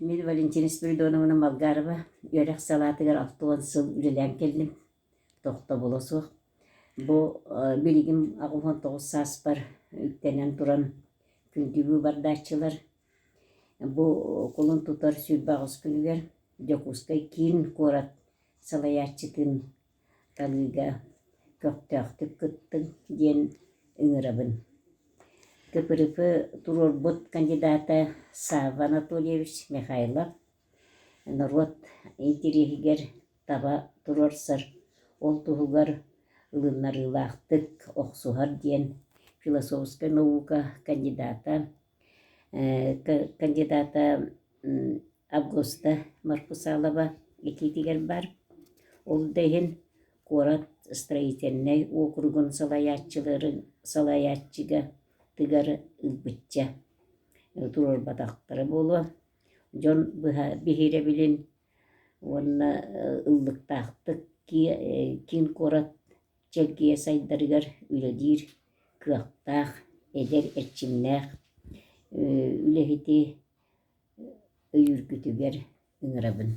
Мин Валентина Спиридоновна Малгарова үөрэх салаатыгар 60 сыл үлэлээн кэллим, тохтобула суох. Бу билигин 89 сааспар үктэнэн туран күндү быыбардааччылар бу кулун тутар 28 күнүгэр Дьокуускай киин куорат салайааччытын талыыга көхтөөхтүк кыттыҥ диэн ыҥырабын. КПРФ туруорбут кандидата Савва Анатольевич Михайлов норуот интэриэһигэр таба туруорсар, ол туһугар ылыннарыылаахтык охсуһар диэн философскай наука кандидата, кандидата Августа Марфусалова этиитигэр баар. Ол да иһин куорат строительнай уокуругун салайааччыларын салайааччыга тыгар ылбычча туруорбатахтара буолуо. Дьон быһа биһирэбилин уонна ыллыктаахтык киин куорат чэлгийэ сайдарыгар үлэлиир кыахтаах, эдэр эрчимнээх үлэһити өйүүргүтүгэр ыҥырабын.